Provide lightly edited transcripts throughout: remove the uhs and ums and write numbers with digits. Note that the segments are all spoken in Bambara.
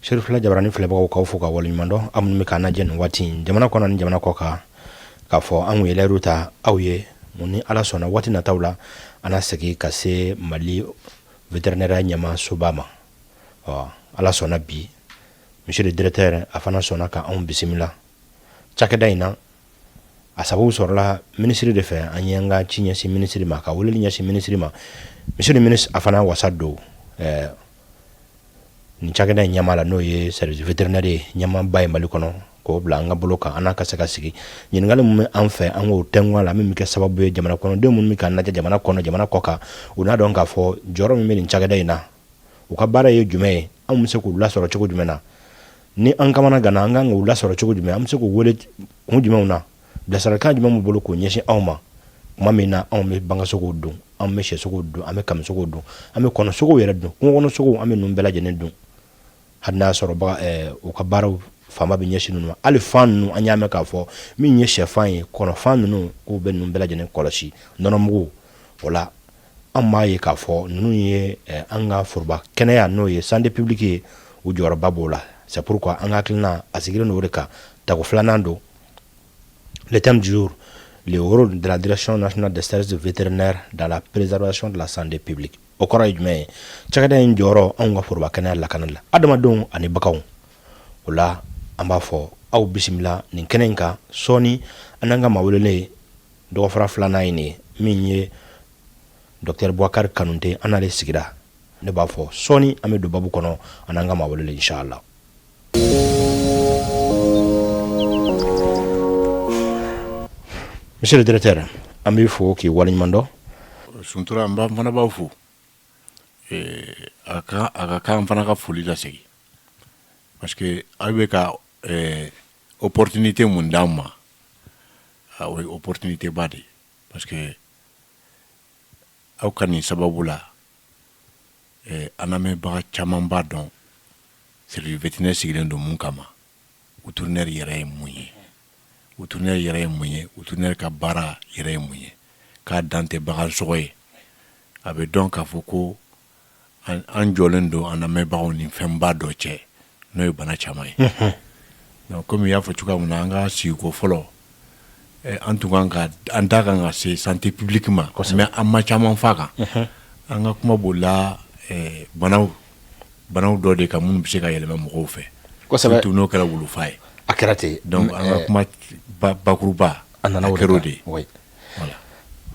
Serifila Jabarani filɛbagaw, k'aw fo ka waleɲuman dɔn, aw minnu bɛ k'an lajɛ nin waati in jamana kɔnɔ ni jamana kɔ kan, k'a fɔ an kun ye layidu ta aw ye mun ni Ala sɔnna, waati nataw la an na segin ka se Mali vétérinaire ɲɛmaasoba ma. Ɔ, Ala sɔnna, bi monsieur le directeur, a fana sɔnna ka anw bisimila cakɛda in na. A sababu sɔrɔla minisiri de fɛ. An ye an ka ci ɲɛsin minisiri ma, ka weleli ɲɛsin minisiri ma. Monsieur le ministre, a fana wasa don nin cakɛda in ɲɛmaa la, n'o ye service vétérinaire ye, ɲɛmaaba ye Mali kɔnɔ, k'o bila an ka bolo kan, an n'a ka se ka sigi. Ɲininkali min bɛ an fɛ, an k'o tɛnku a la, min bɛ kɛ sababu ye jamana kɔnɔdenw minnu bɛ k'an lajɛ jamana kɔnɔ, jamana kɔ kan, u n'a dɔn k'a fɔ jɔyɔrɔ min bɛ nin cakɛda in na, u ka baara ye jumɛn ye, anw bɛ se k'u lasɔrɔ cogo jumɛn na, ni an kamana ganna, an kan k'u lasɔrɔ cogo jumɛn, an bɛ se k'u wele kun jumɛnw na, bilasiralikan jumɛn b'u bolo k'o ɲɛsin anw ma tuma min na anw bɛ bagansogow dun, an bɛ sɛsogow dun, an bɛ kamisogow dun, an bɛ kɔnɔsogow yɛrɛ dun, kungokɔnɔsogow, an bɛ ninnu bɛɛ lajɛlen dun, hali n'a y'a sɔrɔ u ka baaraw fanba bɛ ɲɛsin ninnu ma. Hali fan ninnu, an y'a mɛn k'a fɔ min ye sɛfan ye, kɔnɔfan ninnu, k'u bɛ ninnu bɛɛ lajɛlen kɔlɔsi, nɔnɔmugu. O la, an b'a ye k'a fɔ ninnu ye an ka foroba kɛnɛya, n'o ye santé publique ye, u jɔyɔrɔba b'o la. C'est pourquoi an ka hakilina a sigilen don o de kan. Tako filanan don. Le thème du jour: le rôle de la Direction nationale des services vétérinaires dans la préservation de la santé publique. O kɔrɔ ye jumɛn ye? Cakɛda in jɔyɔrɔ anw ka foroba kɛnɛya lakana la, adamadenw ani baganw. O la, an b'a fɔ aw bisimila nin kɛnɛ in kan. Sɔɔni an n'an ka maa welelen, dɔgɔfara filanan ye nin ye, min ye docteur Boubacar Kanouté, an n'ale sigira. Ne b'a fɔ sɔɔni an bɛ don babu kɔnɔ, an n'an ka maa welelen, inchallah. Monsieur le directeur, an b'i fo k'i waleɲuman dɔn. Suntura, n fana b'aw fo. A ka kan fana ka foli lasegin, parce que aw bɛ ka opportunité mun d'an ma, o ye opportunité ba de ye, parce que aw ka nin sababu la, an lamɛnbaga caman b'a dɔn service vétérinaire sigilen don mun kama, vétérinaire yɛrɛ ye mun ye, vétérinaire yɛrɛ ye mun ye, vétérinaire ka baara yɛrɛ ye mun ye, k'a dan tɛ bagan sɔgɔ ye. A bɛ dɔn k'a fɔ ko an jɔlen don an lamɛnbagaw ni fɛnba dɔ cɛ, n'o ye bana caman ye. Donc komi i y'a fɔ cogoya min na, an ka sigiko fɔlɔ, an tun kan ka an da kan ka se santé publique ma, mais an ma caman f'a kan. An ka kuma bolila banaw dɔ de kan minnu bɛ se ka yɛlɛma mɔgɔw fɛ, surtout n'o kɛra wulufa ye. A kɛra ten. Donc an ka kuma bakuruba a nana a kɛra o de ye. Voilà.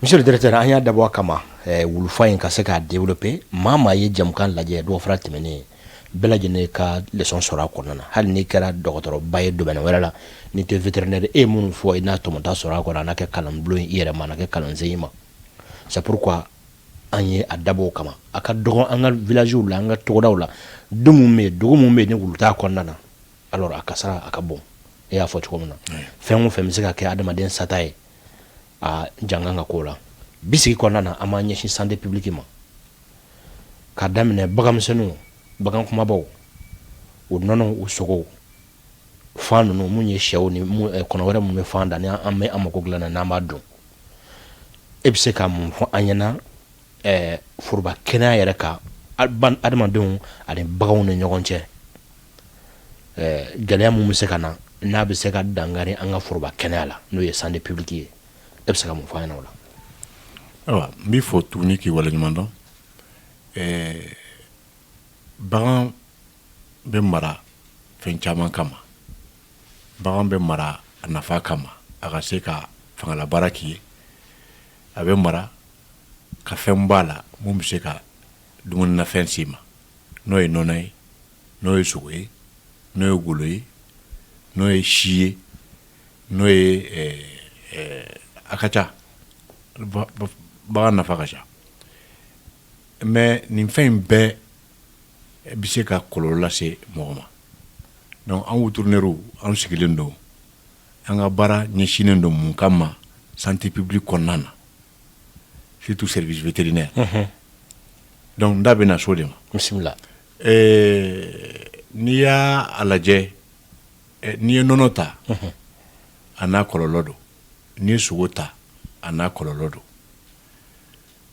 Monsieur le directeur, an y'a dabɔ a kama wulufa in ka se k'a développer. Maa maa ye jamukan lajɛ dɔgɔfara tɛmɛnen, bɛɛ lajɛlen ka leçon sɔrɔ a kɔnɔna na. Hali n'i kɛra dɔgɔtɔrɔba ye domaine wɛrɛ la, n'i tɛ vétérinaire, e ye minnu fɔ, i n'a tɔmɔta sɔrɔ a kɔnɔ, a n'a kɛ kalanbulon ye i yɛrɛ ma, a n'a kɛ kalansen i ma. C'est pourquoi an ye a dabɔ o kama. A ka dɔgɔ an ka villagew la, an ka togodaw la, du mun bɛ yen, dugu mun bɛ yen ni wulu t'a kɔnɔna na, alors a kasara a ka bon. E y'a fɔ cogo min na, fɛn o fɛn bɛ se ka kɛ adamaden sata ye, a jangan ka k'o la. Bi sigi kɔnɔna na, an b'an ɲɛsin santé publique ma, k'a daminɛ baganmisɛnninw, bagan kumabaw, u nɔnɔ, u sogow, fan ninnu, mun ye sɛw ni kɔnɔ wɛrɛ minnu bɛ fan da, ni an bɛ an mako dilan na, n'an b'a dun. E bɛ se ka mun fɔ an ɲɛna foroba kɛnɛya yɛrɛ kan, adamadenw ani baganw ni ɲɔgɔn cɛ, gɛlɛya mun bɛ se ka na, n'a bɛ se ka dankari an ka foroba kɛnɛya la, n'o ye santé publique ye? E bɛ se ka mun fɔ an ɲɛna o la? Ayiwa, n b'i fo tuguni k'i waleɲuman dɔn. Bagan bɛ mara fɛn caman kama. Bagan bɛ mara a nafa kama, a ka se ka fangalabaara k'i ye. A bɛ mara ka fɛn b'a la mun bɛ se ka dumunifɛn s'i ma, n'o ye nɔnɔ ye, n'o ye sogo ye, n'o ye golo ye, n'o ye si ye, n'o ye a ka ca. Bagan nafa ka ca, mais nin fɛn in bɛɛ bɛ se ka kɔlɔlɔ lase mɔgɔ ma. Donc an vétérinaires, an sigilen don, an ka baara ɲɛsinnen don mun kama santé publique kɔnɔna na, surtout service vétérinaire? Donc n da bɛna so de ma. Bisimila. N'i y'a a lajɛ, n'i ye nɔnɔ ta, a n'a kɔlɔlɔ don. N'i ye sogo ta, a n'a kɔlɔlɔ don.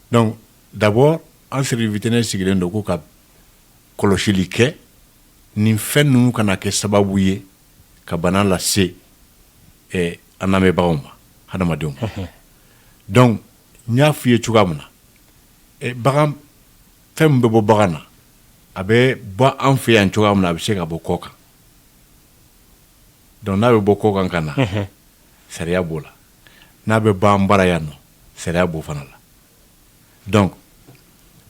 Donc d'abord, an service vétérinaire sigilen don ko ka kɔlɔsili kɛ. Nin fɛn ninnu kana kɛ sababu ye ka bana lase an lamɛnbagaw ma, hadamadenw ma. Donc n y'a f'i ye cogoya min na, bagan, fɛn min bɛ bɔ bagan na, a bɛ bɔ an fɛ yan cogoya min na, a bɛ se ka bɔ kɔ kan. Donc n'a bɛ bɔ kɔ kan ka na, sariya b'o la. N'a bɛ bɔ an bara yan nɔ, sariya b'o fana la. Donc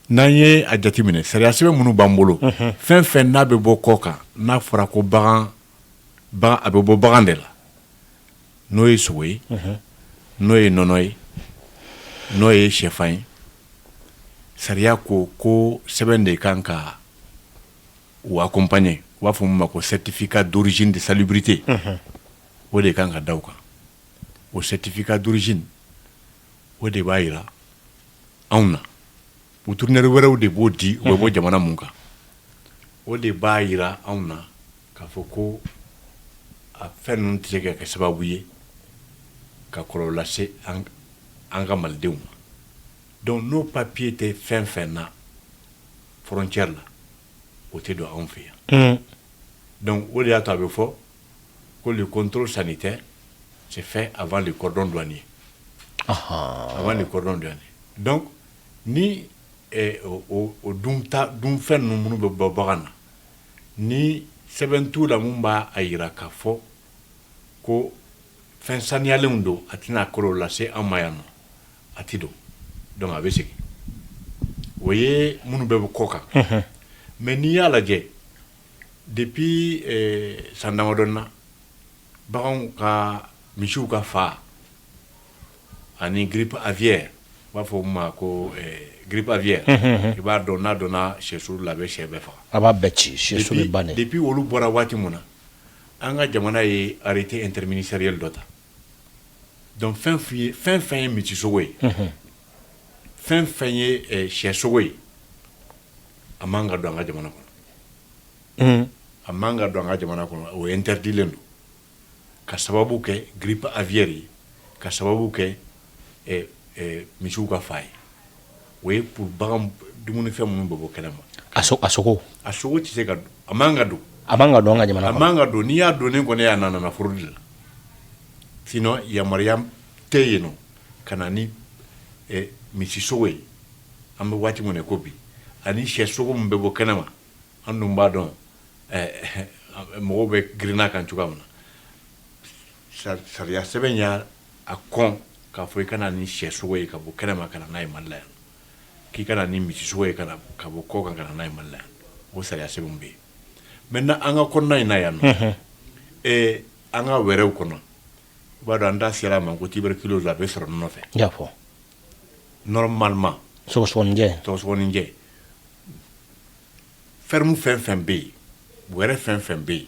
n'an ye a jateminɛ, sariya sɛbɛn minnu b'an bolo, fɛn fɛn n'a bɛ bɔ kɔ kan, n'a fɔra ko bagan, a bɛ bɔ bagan de la, n'o ye sogo ye, n'o ye nɔnɔ ye, n'o ye shɛfan ye, sariya ko ko sɛbɛn de kan ka u accompagner. U b'a fɔ min ma ko certificat d'origine de salubrité. O de kan ka da u kan. O certificat d'origine, o de b'a jira anw na, vétérinaire wɛrɛw de b'o di, u bɛ bɔ jamana mun kan, o de b'a jira anw na k'a fɔ ko a fɛn ninnu tɛ se ka kɛ sababu ye ka kɔlɔlɔ lase an ka malidenw ma. Donc n'o papier tɛ fɛn fɛn na frontière la, o tɛ don anw fɛ yan. Donc o de y'a to a bɛ fɔ ko le contrôle sanitaire c'est fait avant le cordon douanier, avant le cordon douanier. Donc ni o dunta dunfɛn ninnu minnu bɛ bɔ bagan na, ni sɛbɛn t'u la mun b'a a jira k'a fɔ ko fɛn saniyalenw don, a tɛna kɔlɔlɔ lase an ma yan nɔ, a ti don. Donc a bɛ segin. O ye minnu bɛ bɔ kɔ kan. Mais n'i y'a lajɛ, depuis san damadɔni na, baganw ka, misiw ka fa ani grippe aviaire, u b'a fɔ min ma ko grippe aviaire, i b'a dɔn, n'a donna sɛso la, a bɛ sɛ bɛɛ faga. A b'a bɛɛ ci, sɛso bɛ ban. Depuis olu bɔra waati mun na, an ka jamana ye arrêté interministériel dɔ ta. Donc fɛn fɛn fɛn ye misisogo ye, fɛn fɛn ye sɛsogo ye, a man ka don an ka jamana kɔnɔ, a man ka don an ka jamana kɔnɔ. O interdilen don ka sababu kɛ grippe aviaire ye, ka sababu kɛ misiw ka fa ye. O ye pour bagan dumunifɛn minnu bɛ bɔ kɛnɛ ma. A sogo. A sogo tɛ se ka, a man ka don. A man ka don an ka jamana kɔnɔ. A man ka don. N'i y'a donnen kɔni ye, a nana fraude la. Sinon yamaruya tɛ yen nɔ ka na ni misi sogo ye an bɛ waati min na ko bi, ani sɛ sogo min bɛ bɔ kɛnɛ ma. An dun b'a dɔn mɔgɔw bɛ girinna kan cogoya min na. Sariya sɛbɛn y'a a kɔn k'a fɔ i ka na ni sɛ sogo ye ka bɔ kɛnɛ ma ka na n'a ye Mali la yan, k'i ka na ni misi sogo ye ka bɔ kɔ kan ka na n'a ye Mali la yan. O sariya sɛbɛnw bɛ yen. Maintenant, an ka kɔnɔna in na yan nɔ, an ka wɛrɛw kɔnɔ, i b'a dɔn, an da sera a ma ko tuberculose a bɛ sɔrɔ nɔnɔ fɛ. I y'a fɔ. Normalement. Sɔgɔsɔgɔninjɛ. Sɔgɔsɔgɔninjɛ, ferme fɛn fɛn bɛ yen, wɛrɛ fɛn fɛn bɛ yen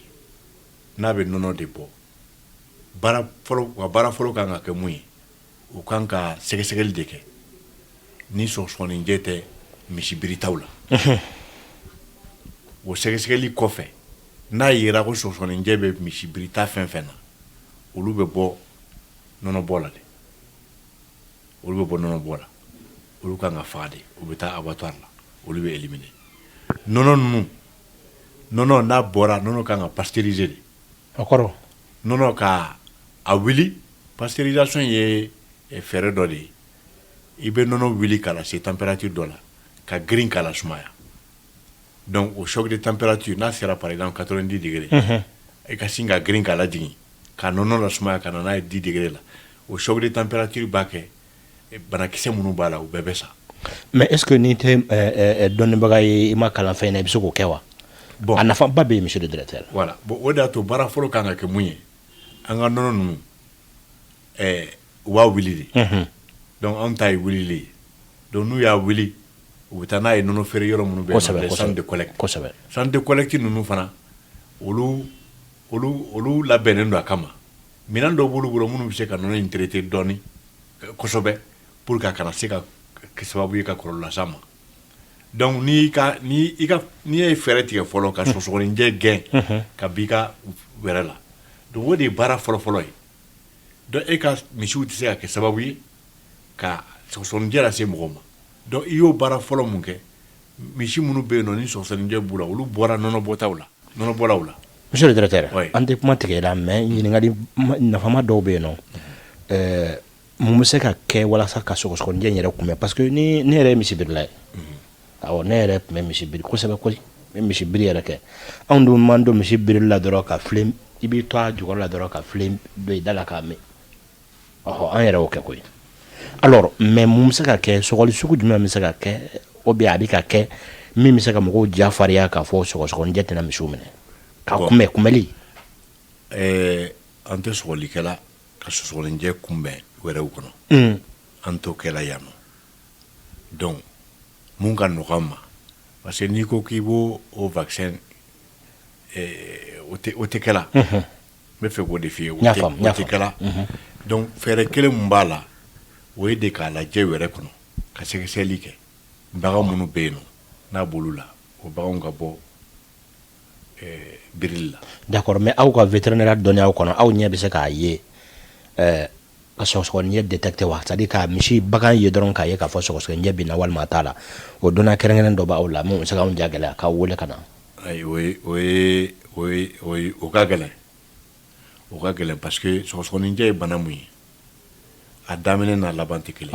n'a bɛ nɔnɔ de bɔ, baara fɔlɔ, u ka baara fɔlɔ kan ka kɛ mun ye? U kan ka sɛgɛsɛgɛli de kɛ ni sɔgɔsɔgɔninjɛ tɛ misi biritaw la. O sɛgɛsɛgɛli kɔfɛ, n'a yera ko sɔgɔsɔgɔninjɛ bɛ misi birita fɛn fɛn na, olu bɛ bɔ nɔnɔbɔ la dɛ, olu bɛ bɔ nɔnɔbɔ la, olu kan ka faga de, u bɛ taa abattoir la, olu bɛ éliminer. Nɔnɔ ninnu, nɔnɔ n'a bɔra, nɔnɔ kan ka pasteuriser de. O kɔrɔ? Nɔnɔ ka a wuli. Pasteurisation ye fɛɛrɛ dɔ de ye. I bɛ nɔnɔ wuli k'a lase température dɔ la, ka girin k'a lasumaya. Donc o choc de température, n'a sera par exemple 90 degrés, i ka sin ka girin k'a lajigin, ka nɔnɔ lasumaya ka na n'a ye 10 degrés la, o choc de température b'a kɛ banakisɛ minnu b'a la, u bɛɛ bɛ sa. Mais est ce que n'i tɛ dɔnnibaga ye, i ma kalan fɛn in na, i bɛ se k'o kɛ wa? Bon. A nafaba bɛ yen, monsieur le directeur. Voilà. Bon, o de y'a to baara fɔlɔ kan ka kɛ mun ye, an ka nɔnɔ ninnu, u b'a wuli de. Donc anw ta ye wulili ye. Donc n'u y'a wuli, u bɛ taa n'a ye nɔnɔ feere yɔrɔ minnu bɛ yen, centre de collecte. Centre de collecte ninnu fana, olu labɛnnen don a kama. Minɛn dɔw b'olu bolo minnu bɛ se ka nɔnɔ in traiter dɔɔni kosɛbɛ pour que a kana se ka kɛ sababu ye ka kɔlɔlɔ las'a ma. Donc n'i ka ni i ka n'i ye fɛɛrɛ tigɛ fɔlɔ ka sɔgɔsɔgɔninjɛ gɛn ka b'i ka wɛrɛ la, donc o de ye baara fɔlɔ-fɔlɔ ye. Donc e ka misiw tɛ se ka kɛ sababu ye ka sɔgɔsɔgɔninjɛ lase mɔgɔw ma. Donc i y'o baara fɔlɔ mun kɛ, misi minnu bɛ yen nɔ ni sɔgɔsɔgɔninjɛ b'u la, olu bɔra nɔnɔ bɔtaw la. Nɔnɔbɔlaw la. Monsieur le directeur, an tɛ kuma tigɛ i la, mais ɲininkali nafama dɔw bɛ yen nɔ. Mun bɛ se ka kɛ walasa ka sɔgɔsɔgɔnijɛ in yɛrɛ kunbɛn? Parce que ni ne yɛrɛ ye misibirila ye, awɔ, ne yɛrɛ tun bɛ misi biri kosɛbɛ koyi, n bɛ misi biri yɛrɛ kɛ. Anw dun man don misi birili la dɔrɔn ka filen, i b'i to a jukɔrɔ la dɔrɔn ka filen don i da la k'a min. Ɔhɔ, an yɛrɛ y'o kɛ koyi. Alors, mais mun bɛ se ka kɛ? Sɔgɔli sugu jumɛn bɛ se ka kɛ, ou bien a bɛ ka kɛ min bɛ se ka mɔgɔw jafarinya k'a fɔ sɔgɔsɔgɔnijɛ tɛna misiw minɛ ka kunbɛn, kunbɛli? An tɛ sɔgɔlikɛla ka sɔgɔsɔgɔnijɛ kunbɛn wɛrɛw kɔnɔ. An t'o kɛla yan nɔ. Donc mun ka nɔgɔ an ma, parce que n'i ko k'i b'o o vaccin, o tɛ kɛla. N bɛ fɛ k'o de f'i ye, o tɛ kɛla. Donc fɛɛrɛ kelen mun b'a la, o ye de k'a lajɛ wɛrɛ kɔnɔ, ka sɛgɛsɛgɛli kɛ. Bagan minnu bɛ yen nɔ n'a b'olu la, o baganw ka bɔ birili la. D'accord, mais aw ka vétérinaire dɔnniyaw kɔnɔ, aw ɲɛ bɛ se k'a ye ka sɔgɔsɔgɔnijɛ détecter wa? C'est à dire ka misi bagan ye dɔrɔn k'a ye k'a fɔ sɔgɔsɔgɔnijɛ bɛ na walima a t'a la, o dɔnniya kɛrɛnkɛrɛn dɔ b'aw la min bɛ se k'anw ja gɛlɛya k'aw wele ka na? Ayi, o ye o ye o ye o ye o ka gɛlɛn, o ka gɛlɛn, parce que sɔgɔsɔgɔnijɛ ye bana mun ye, a daminɛ n'a laban tɛ kelen.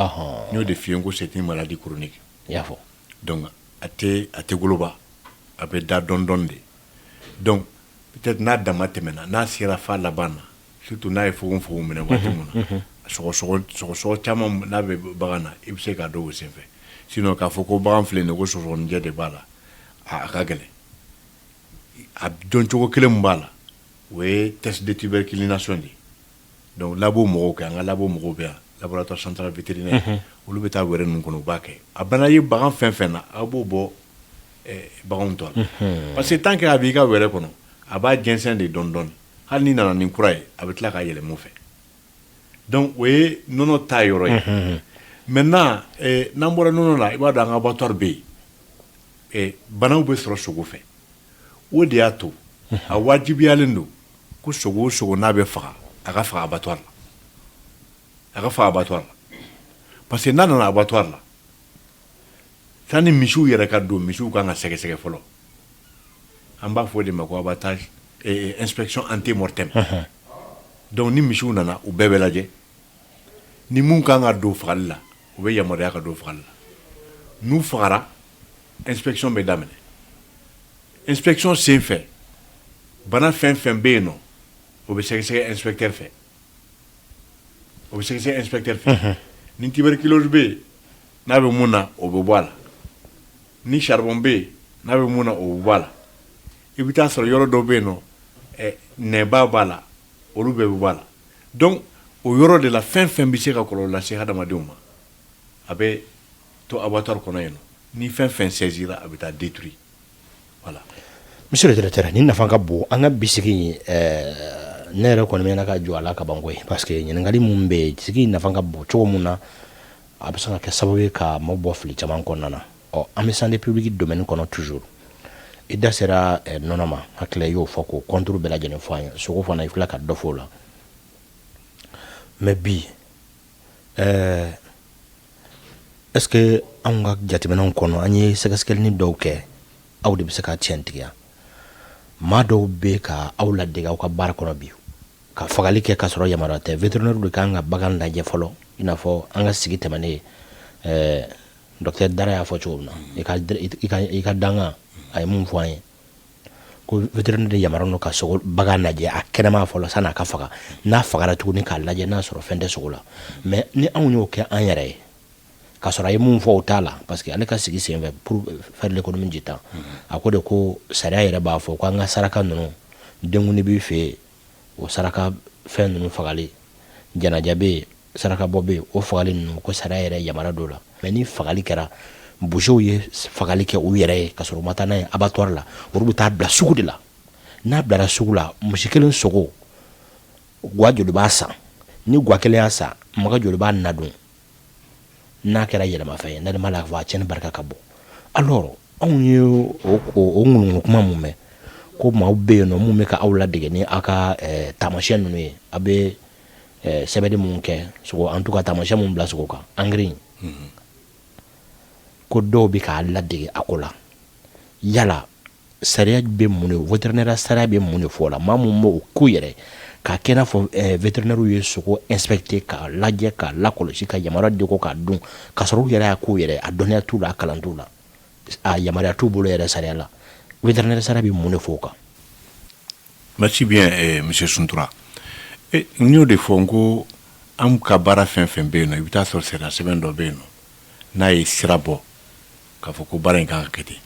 N y'o de f'i ye ko c'est une maladie chronique. I y'a fɔ. Donc a tɛ goloba, a bɛ da dɔɔni dɔɔni de. Donc peut-être n'a dama tɛmɛna, n'a sera fa laban na, surtout n'a ye fogon fogon minɛ waati mun na, sɔgɔsɔgɔ sɔgɔsɔgɔ caman n'a bɛ bagan na, i bɛ se k'a dɔn o senfɛ. Sinon k'a fɔ ko bagan filɛ nin ye ko sɔgɔsɔgɔnijɛ de b'a la, a ka gɛlɛn. A dɔn cogo kelen min b'a la, o ye test de tuberculination de ye. Donc labo mɔgɔw kɛ, an ka labo mɔgɔw bɛ yan, laboratoire central vétérinaire, olu bɛ taa wɛrɛ ninnu kɔnɔ, u b'a kɛ. A bana ye bagan fɛn fɛn na, aw b'o bɔ baganw tɔ la, parce que tant que a b'i ka wɛrɛ kɔnɔ, a b'a jɛnsɛn de dɔɔni dɔɔni. Hali n'i nana ni kura ye, a bɛ tila k'a yɛlɛma o fɛ. Donc o ye nɔnɔ ta yɔrɔ ye. Maintenant, n'an bɔra nɔnɔ la, i b'a dɔn an ka abattoir bɛ yen, banaw bɛ sɔrɔ sogo fɛ. O de y'a to a wajibiyalen don ko sogo o sogo n'a bɛ faga, a ka faga abattoir la, a ka faga abattoir la, parce que n'a nana abattoir la, sani misiw yɛrɛ ka don, misiw kan ka sɛgɛsɛgɛ fɔlɔ. An b'a fɔ o de ma ko abattage, inspection ante-mortem. Donc ni misiw nana, u bɛɛ bɛ lajɛ. Ni mun kan ka don fagali la, u bɛ yamaruya ka don fagali la. N'u fagara, inspection bɛ daminɛ. Inspection sen fɛ, bana fɛn fɛn bɛ yen nɔ, o bɛ sɛgɛsɛgɛ inspecteur fɛ, o bɛ sɛgɛsɛgɛ inspecteur fɛ. Ni tuberculose bɛ yen, n'a bɛ mun na, o bɛ bɔ a la. Ni charbon bɛ yen, n'a bɛ mun na, o bɛ bɔ a la. I bɛ taa sɔrɔ yɔrɔ dɔ bɛ yen nɔ, nɛba b'a la, olu bɛɛ bɛ bɔ a la. Donc o yɔrɔ de la, fɛn fɛn bɛ se ka kɔlɔlɔ lase hadamadenw ma, a bɛ to abattoir kɔnɔ yen nɔ. Ni fɛn fɛn saisira, a bɛ taa détruit, voilà. Monsieur le directeur, nin nafa ka bon. An ka bi sigi, ne yɛrɛ kɔni bɛ ka jɔ a la ka ban koyi, parce que ɲininkali mun bɛ yen, sigi nafa ka bon cogo mun na, a bɛ se ka kɛ sababu ye ka maaw bɔ fili caman kɔnɔna na. Ɔ, an bɛ santé publique domaine kɔnɔ toujours. I da sera nɔnɔ ma, hakili i y'o fɔ k'o contour bɛɛ lajɛlen fɔ an ye. Sogo fana, i filɛ ka dɔ fɔ o la. Mais bi, est ce que anw ka jateminɛw kɔnɔ, an ye sɛgɛsɛgɛli dɔw kɛ, aw de bɛ se ka tiɲɛtigiya, maa dɔw bɛ ka aw ladege aw ka baara kɔnɔ bi ka fagali kɛ ka sɔrɔ yamaruya tɛ? Vétérinaire de kan ka bagan lajɛ fɔlɔ, i n'a fɔ an ka sigi tɛmɛnen, docteur Dara y'a fɔ cogo min na, i ka dangan a ye mun fɔ an ye, ko vétérinaire de yamaruya don ka sogo bagan lajɛ a kɛnɛma fɔlɔ san'a ka faga, n'a fagara tuguni k'a lajɛ n'a sɔrɔ fɛn tɛ sogo la. Mais ni anw y'o kɛ an yɛrɛ ye k'a sɔrɔ a ye mun fɔ o t'a la, parce que ale ka sigi senfɛ pour faire l'économie du temps, a ko de ko sariya yɛrɛ b'a fɔ ko an ka saraka ninnu, denkundi b'i fɛ yen, o saraka fɛn ninnu fagali, janaja bɛ yen, saraka bɔ bɛ yen, o fagali ninnu, ko sariya yɛrɛ yamaruya dɔw la. Mais ni fagali kɛra, bouchers ye fagali kɛ u yɛrɛ ye ka sɔrɔ u ma taa n'a ye abattoir la, olu bɛ taa bila sugu de la. N'a bilara sugu la, misi kelen sogo, gwa joli b'a san? Ni gwa kelen y'a san, mɔgɔ joli b'a nadon? N'a kɛra yɛlɛmafɛn ye, n'ale ma la fɔ a tiɲɛni barika ka bon. Alors anw ye o ŋunuŋunu kuma mun mɛn ko maaw bɛ yen nɔ mun bɛ ka aw ladege ni aw ka taamasiyɛn ninnu ye, aw bɛ sɛbɛnni mun kɛ sogo, en tout cas taamasiyɛn mun bila sogo kan, engrais, ko dɔw bɛ k'a ladege a ko la, yala Sariya bɛ mun de, vétérinaire sariya bɛ mun de fɔ o la? Maa mun b'o k'u yɛrɛ k'a kɛ n'a fɔ vétérinaire ye sogo inspecter, k'a lajɛ, k'a lakɔlɔsi, ka yamaruya di ko k'a dun, k'a sɔrɔ u yɛrɛ y'a k'u yɛrɛ, a dɔnniya t'u la, a kalan t'u la, a yamaruya t'u bolo yɛrɛ sariya la. Vétérinaire sariya bɛ mun de fɔ o kan? Merci bien, monsieur Suntura. N y'o de fɔ n ko an ka baara fɛn fɛn bɛ yen nɔ, i bɛ taa sɔrɔ sariya sɛbɛn dɔ bɛ yen nɔ n'a ye sira bɔ k'a fɔ ko baara in kan ka kɛ ten.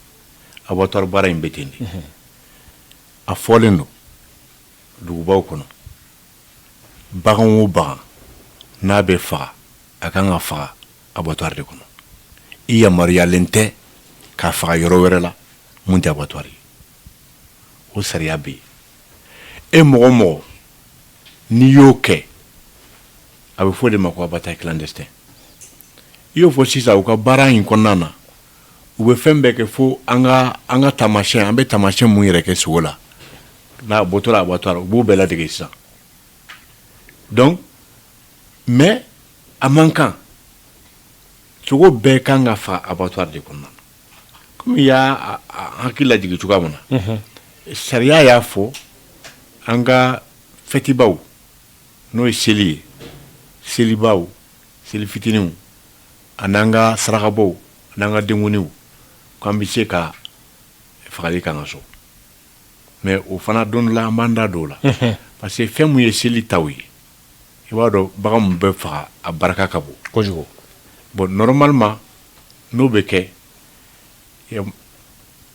Abattoir baara in bɛ ten de. A fɔlen don dugubaw kɔnɔ, bagan o bagan n'a bɛ faga, a kan ka faga abattoir de kɔnɔ. I yamaruyalen tɛ k'a faga yɔrɔ wɛrɛ la mun tɛ abattoir ye. O sariya bɛ yen. E mɔgɔ o mɔgɔ n'i y'o kɛ, a bɛ fɔ o de ma ko abattoir clandestin. I y'o fɔ sisan, u ka baara in kɔnɔna na, u bɛ fɛn bɛɛ kɛ fo an ka taamasiyɛn, an bɛ taamasiyɛn mun yɛrɛ kɛ sogo la n'a bɔtɔla abattoir, u b'o bɛɛ ladege sisan. Donc mais a man kan, sogo bɛɛ kan ka faga abattoir de kɔnɔna na. Komi i y'a hakili lajigin cogoya min na, sariya y'a fɔ an ka fɛtibaw, n'o ye seli ye, selibaw, seli fitininw, ani an ka sarakabaw, n'an ka denkundiw, k'an bɛ se ka fagali k'an ka so. Mais o fana, don dɔ la, an b'an da don o la, parce que fɛn mun ye seli taw ye, i b'a dɔn bagan min bɛ faga, a barika ka bon. Kojugu. Bon, normalement n'o bɛ kɛ,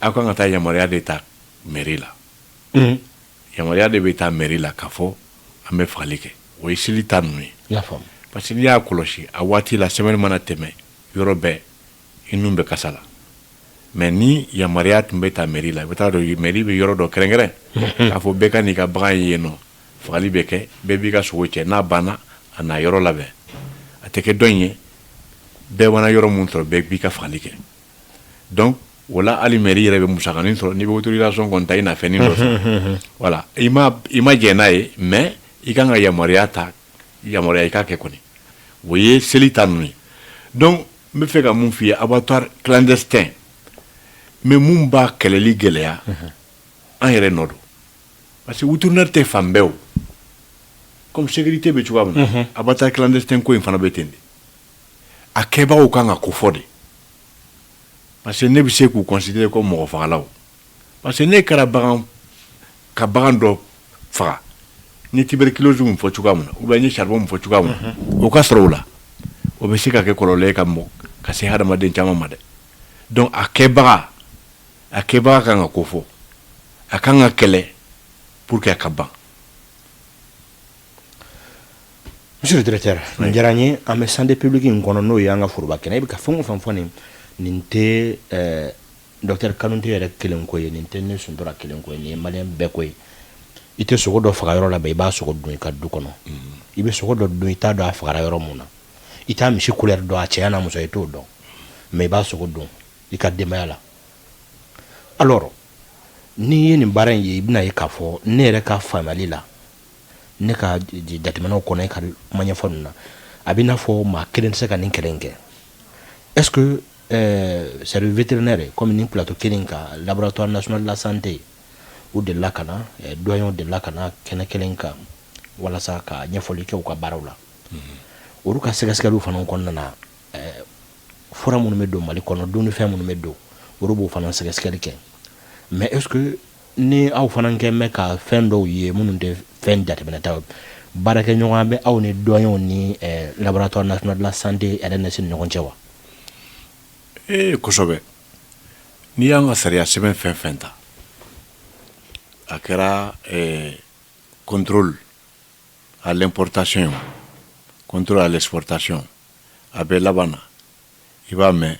aw kan ka taa yamaruya de ta mairie la. Yamaruya de bɛ taa mairie la k'a fɔ an bɛ fagali kɛ. O ye seli ta ninnu ye. I y'a faamu. Parce que n'i y'a kɔlɔsi, a waati la, semaine mana tɛmɛ, yɔrɔ bɛɛ i nun bɛ kasa la. Mais ni yamaruya tun bɛ ta mairie la, i bɛ taa dɔn mairie bɛ yɔrɔ dɔ kɛrɛnkɛrɛn k'a fɔ bɛɛ ka n'i ka bagan ye yen nɔ, fagali bɛ kɛ, bɛɛ b'i ka sogo cɛ, n'a banna, a n'a yɔrɔ labɛn. A tɛ kɛ dɔ in ye, bɛɛ mana yɔrɔ mun sɔrɔ, bɛɛ b'i ka fagali kɛ. Donc o la, hali mairie yɛrɛ bɛ musakanin sɔrɔ. N'i bɛ autorisation kɔni ta, i na fɛn dɔ sɔrɔ. Voilà, i ma jɛn n'a ye, mais i kan ka yamaruya ta, yamaruya i k'a kɛ kɔni. O ye seli ta ninnu ye. Donc n bɛ fɛ ka mun f'i ye, abattoir clandestin, mais mun b'a kɛlɛli gɛlɛya, an yɛrɛ nɔ don, parce que vétérinaire tɛ fan bɛɛ. O comme sécurité bɛ cogoya min na, abattoir clandestin ko in fana bɛ ten de. A kɛbagaw kan ka ko fɔ de, parce que ne bɛ se k'u considérer comme mɔgɔ fagalaw, parce que ne kɛra bagan ka bagan dɔ faga, n ye tuberculose mun fɔ cogoya min na, ou bien n ye charbon mun fɔ cogoya min na, o ka sɔrɔ o la, o bɛ se ka kɛ kɔlɔlɔ ye ka mɔgɔ ka se hadamaden caman ma dɛ. Donc a kɛbaga kan ka ko fɔ, a kan ka kɛlɛ pour que a ka ban. Monsieur le directeur, nin diyara n ye. An bɛ santé publique in kɔnɔ, n'o ye an ka foroba kɛnɛ. I bɛ ka fɛn o fɛn fɔ, nin tɛ docteur Kanute yɛrɛ kelen ko ye, nin tɛ ne Suntura kelen ko ye, nin ye malien bɛɛ ko ye. I tɛ sogo dɔ faga yɔrɔ labɛn, i b'a sogo dun i ka du kɔnɔ. I bɛ sogo dɔ dun, i t'a dɔn a fagara yɔrɔ mun na, i t'a misi couleur dɔn, a cɛya n'a muso, i t'o dɔn, mais i b'a sogo dun i ka denbaya la. Alors n'i ye nin baara in ye, i bɛna ye k'a fɔ ne yɛrɛ ka faamuyali la, ne ka jateminɛw kɔnɔ, e ka kuma ɲɛfɔ ninnu na, a bɛ n'a fɔ maa kelen tɛ se ka nin kɛlɛ in kɛ. Est-ce que service vétérinaire, comme nin plateau kelen kan, Laboratoire national de la santé, u delila ka na, doyen delila ka na kɛnɛ kelen kan walasa ka ɲɛfɔli kɛ u ka baaraw la, olu ka sɛgɛsɛgɛliw fana kɔnɔna na, fura minnu bɛ don Mali kɔnɔ, dumunifɛn minnu bɛ don, olu b'o fana sɛgɛsɛgɛli kɛ. Mais est-ce que ni aw fana kɛ bɛ ka fɛn dɔw ye minnu tɛ fɛn jateminɛta ye, baarakɛɲɔgɔnya bɛ aw ni douaniers ni Laboratoire national de la santé LNS ni ɲɔgɔn cɛ wa? Ee, kosɛbɛ. N'i y'an ka sariya sɛbɛn fɛn fɛn ta, a kɛra contrôle à l'importation, contrôle à l'exportation, a bɛɛ laban na, i b'a mɛn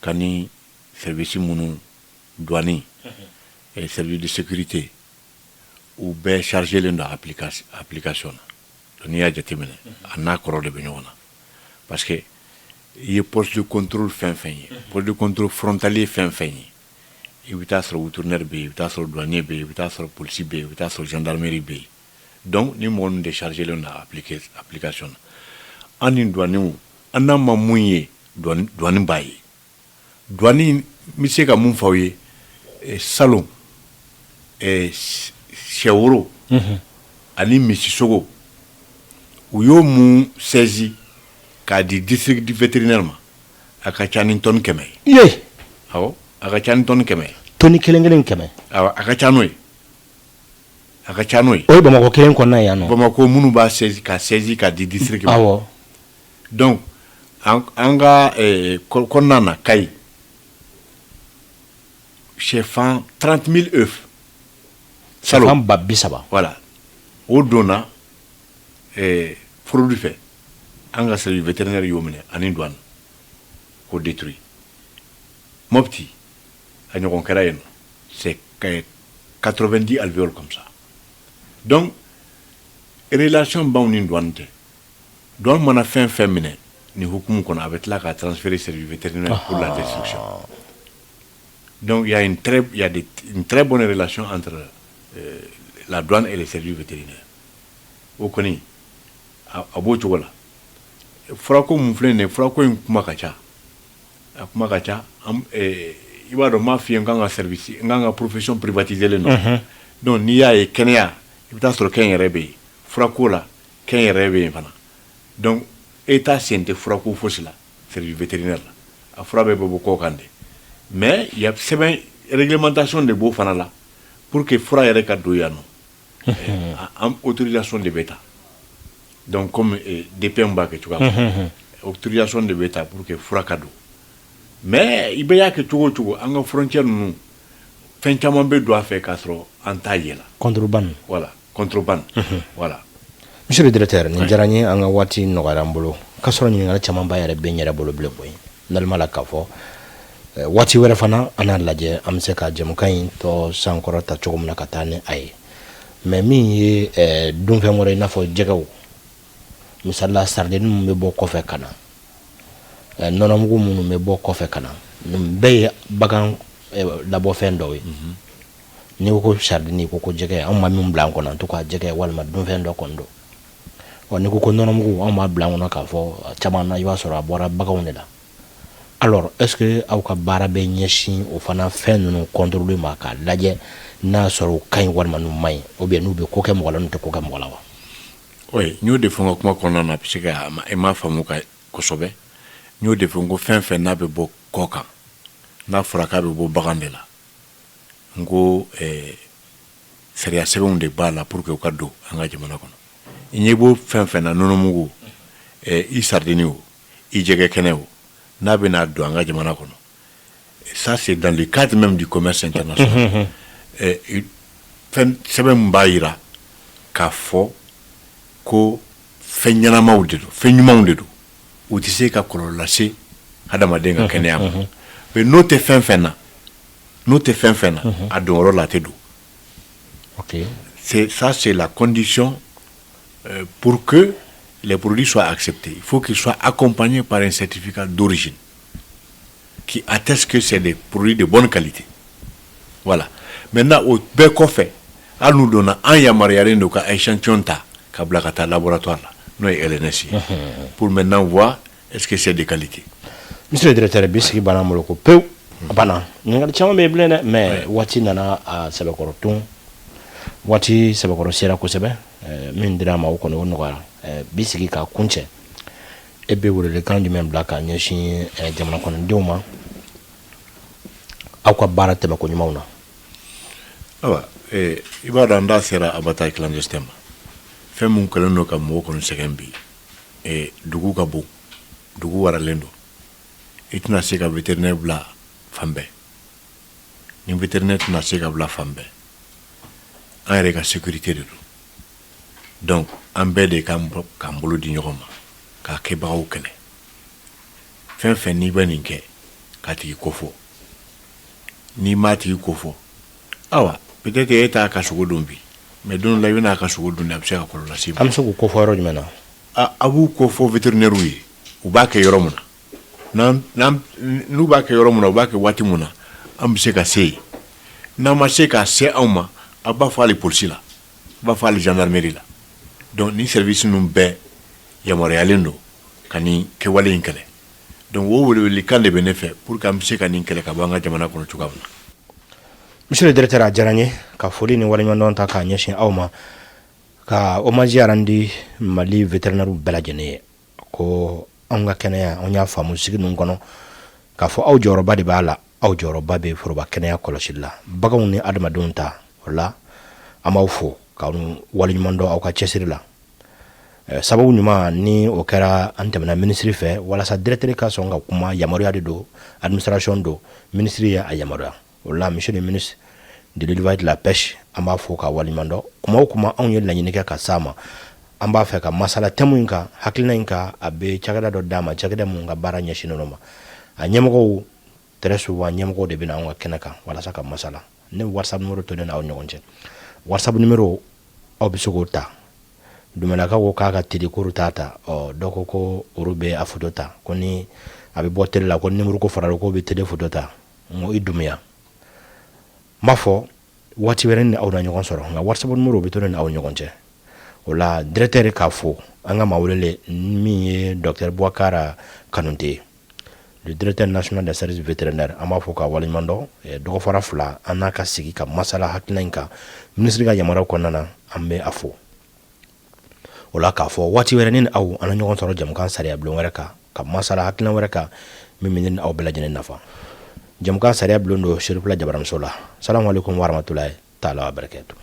ka ni service minnu, douane et service de sécurité, u bɛɛ chargé len don application na. Donc n'i y'a jateminɛ, a n'a kɔrɔ de bɛ ɲɔgɔn na, parce que i ye poste de contrôle fɛn fɛn ye, poste de contrôle frontalier fɛn fɛn ye, i bɛ taa sɔrɔ vétérinaire bɛ yen, i bɛ taa sɔrɔ douanier bɛ yen, i bɛ taa sɔrɔ polisi bɛ yen, i bɛ taa sɔrɔ gendarmerie bɛ yen. Donc ni mɔgɔ ninnu de chargé len don application na, an ni douaniers, an n'a ma mun ye, douane b'a ye. Douane, n bɛ se ka mun fɔ aw ye, Salon sɛworo ani misisogo, u y'o mun saisi k'a di district vétérinaire ma, a ka ca ni tonne 100 ye. Awɔ, a ka ca ni tonne 100 ye. Tonne kelen kelen 100? Awɔ, a ka ca n'o ye, a ka ca n'o ye. O ye Bamakɔ kelen kɔnɔna ye yan nɔ? Bamakɔ, minnu b'a saisi ka saisi ka di district ma. Donc an ka kɔnɔna na, Kayi, sɛfan 30 000 œufs. Sɛfan 30 000. Voilà, o donna fraude fɛ. An ka service vétérinaire y'o minɛ ani douane k'o détruit. Mopti, a ɲɔgɔn kɛra yen nɔ, c'est 90 alvéoles comme ça. Donc relation b'anw ni douane cɛ. Douane mana fɛn fɛn minɛ nin hukumu kɔnɔ, a bɛ tila k'a transférer service vétérinaire pour la destruction. Donc il y a une très bonne relation entre la douane et les services vétérinaires. O kɔni, a b'o cogo la. Furako mun filɛ nin ye, furako in kuma ka ca, a kuma ka ca. I b'a dɔn, n m'a f'i ye n kan ka service, n kan ka profession privatisée len don. Donc n'i y'a ye kɛnɛya, i bɛ taa sɔrɔ kɛnyɛrɛ bɛ yen, furako la kɛnyɛrɛ bɛ yen fana. Donc État sen tɛ furako fosi la service vétérinaire la, a fura bɛɛ bɛ bɔ kɔkan de. Mais il y a sɛbɛn, réglementation de b'o fana la pour que fura yɛrɛ ka don yan nɔ, an autorisation de bɛ ta. Donc comme DPM b'a kɛ cogoya min na, autorisation de bɛ ta pour que fura ka don. Mais i bɛ y'a kɛ cogo o cogo, an ka frontière ninnu, fɛn caman bɛ don a fɛ k'a sɔrɔ an t'a ye la. Contrebande. Voilà, contrebande, voilà. Monsieur le directeur, nin diyara n ye. An ka waati nɔgɔyara n bolo k'a sɔrɔ ɲininkali caman ba yɛrɛ bɛ n yɛrɛ bolo bilen koyi. Nalima la k'a fɔ waati wɛrɛ fana, an n'a lajɛ an bɛ se ka jɛmukan in tɔ sankɔrɔ ta cogo min na ka taa ni a ye. Mais min ye dunfɛn wɛrɛ, i n'a fɔ jɛgɛw, misali la sardine minnu bɛ bɔ kɔfɛ ka na, nɔnɔmugu minnu bɛ bɔ kɔfɛ ka na, nin bɛɛ ye bagan labɔfɛn dɔw ye. N'i ko ko sardine, i ko ko jɛgɛ. Anw ma min bila an kɔnɔ, en tout cas jɛgɛ walima dunfɛn dɔ kɔni don. Ɔ, n'i ko ko nɔnɔmugu, anw b'a bila an kɔnɔ k'a fɔ caman na, i b'a sɔrɔ a bɔra baganw de la. Alors, est ce que aw ka baara bɛ ɲɛsin o fana fɛn ninnu contrôle ma, k'a lajɛ n'a sɔrɔ u ka ɲi walima n'u ma ɲi, ou bien n'u bɛ ko kɛ mɔgɔ la, n'u tɛ ko kɛ mɔgɔ la wa? Oui, n y'o de fɔ n ka kuma kɔnɔna na, parce que i m'a faamu ka kosɛbɛ. N y'o de fɔ, n ko fɛn fɛn n'a bɛ bɔ kɔ kan, n'a fɔra k'a bɛ bɔ bagan de la, n ko sariya sɛbɛnw de b'a la pour que u ka don an ka jamana kɔnɔ. I ɲɛ b'o fɛn fɛn na, nɔnɔmugu, i sardine o, i jɛgɛ kɛnɛ o, n'a bɛna don an ka jamana kɔnɔ, ça c'est dans le cadre même du commerce international, fɛn sɛbɛn min b'a yira k'a fɔ ko fɛn ɲɛnamaw de don, fɛn ɲumanw de don, u tɛ se ka kɔlɔlɔ lase hadamaden ka kɛnɛya ma. Mais n'o tɛ fɛn fɛn na, n'o tɛ fɛn fɛn na, a don yɔrɔ la, a tɛ don. C'est ça, c'est la condition pour que les produits soient acceptés. Il faut qu'ils soient accompagnés par un certificat d'origine qui atteste que c'est des produits de bonne qualité. Voilà. Maintenant, o bɛɛ kɔfɛ, hali n'u donna, an yamaruyalen don ka échantillon ta ka bila ka taa laboratoire la, n'o ye LNS ye, pour maintenant voir est-ce que c'est de qualité. Monsieur le directeur, bi sigi banna an bolo ko pewu, a banna. Ɲininkali caman bɛ yen bilen dɛ, mais waati nana a sɛbɛkɔrɔ tun, waati sɛbɛkɔrɔ sera kosɛbɛ. Min dira a ma, o kɔni o nɔgɔyara. Bi sigi k'a kuncɛ, e bɛ welewelekan jumɛn bila ka ɲɛsin jamana kɔnɔdenw ma aw ka baara tɛmɛko ɲumanw na? Ayiwa, i b'a dɔn, an da sera abattage clandestin ma. Fɛn mun kɛlen don ka mɔgɔw kɔni sɛgɛn bi, dugu ka bon, dugu waralen don, i tɛna se ka vétérinaire bila fan bɛɛ. Ni vétérinaire tɛna se ka bila fan bɛɛ, an yɛrɛ ka sécurité de don. Donc an bɛɛ de k'an bolo di ɲɔgɔn ma k'a kɛbagaw kɛlɛ. Fɛn fɛn n'i bɛ nin kɛ k'a tigi kofɔ, n'i m'a tigi kofɔ, awa, peut-être e t'a ka sogo dun bi, mais don dɔ la i bɛna a ka sogo dun, a bɛ se ka kɔlɔlɔ lase i ma. An bɛ se k'u kofɔ yɔrɔ jumɛn na? A b'u kofɔ vétérinaire ye, u b'a kɛ yɔrɔ min na, n'u b'a kɛ yɔrɔ min na, u b'a kɛ waati min na, an bɛ se ka se yen. N'an ma se ka se anw ma, a b'a fɔ hali polisi la, a b'a fɔ hali gendarmerie la. Donc ni service ninnu bɛɛ yamaruyalen don ka nin kɛwale in kɛlɛ. Donc o welewelekan de bɛ ne fɛ pour que an bɛ se ka nin kɛlɛ ka bɔ an ka jamana kɔnɔ cogoya min na. Monsieur le directeur, a diyara n ye ka foli ni waleɲumandɔn ta k'a ɲɛsin aw ma, ka hommage rendre Mali vétérinaire bɛɛ lajɛlen ye, ko anw ka kɛnɛya, anw y'a faamu sigi ninnu kɔnɔ k'a fɔ aw jɔyɔrɔba de b'a la, aw jɔyɔrɔba bɛ foroba kɛnɛya kɔlɔsili la, baganw ni adamadenw ta. O la, an b'aw fo k'aw waleɲuman dɔn aw ka cɛsiri la. Sababu ɲuman ni o kɛra, an tɛmɛna minisiri fɛ walasa directeur ka sɔn ka kuma. Yamaruya de don, administration don, minisiri ye a yamaruya. O la, monsieur le ministre de l'élevage, de la pêche, an b'a fo k'a waleɲuman dɔn. Kuma o kuma anw ye laɲini kɛ ka s'a ma, an b'a fɛ ka masala thème in kan, hakilina in kan, a bɛ cakɛda dɔ d'a ma, cakɛda mun ka baara ɲɛsinnen ma a ɲɛmɔgɔw. Très souvent, ɲɛmɔgɔw de bɛ na anw ka kɛnɛ kan walasa ka masala. Ne bɛ WhatsApp numéro to ne n'aw ɲɔgɔn cɛ. WhatsApp numéro, aw bɛ se k'o ta. Dumelakaw ko k'a ka teli k'olu t'a ta. Ɔ, dɔ ko ko olu bɛ a photo ta, ko ni a bɛ bɔ télé la, ko numéro ko fara k'o bɛ télé photo ta. N ko i Dumuya, n b'a fɔ waati wɛrɛ ni aw na ɲɔgɔn sɔrɔ, nka WhatsApp numéro bɛ to ne ni aw ɲɔgɔn cɛ. O la, directeur k'a fo, an ka maa welelen min ye docteur Boubacar Kanouté ye, le directeur national des services vétérinaires, an b'a fɔ k'a waleɲuman dɔn. Dɔgɔfara 2, an n'a ka sigi ka masala hakilina in kan minisiri ka yamaruya kɔnɔna na. An bɛ a fo o la k'a fɔ waati wɛrɛ ni aw an na ɲɔgɔn sɔrɔ jamukan sariya bulon wɛrɛ kan, ka masala hakilina wɛrɛ kan min bɛ ne ni aw bɛɛ lajɛlen nafa. Jamukan sariya bulon don Serifula jabaramuso la. Salamu aleykum warahmatulahi taala wa barakatu.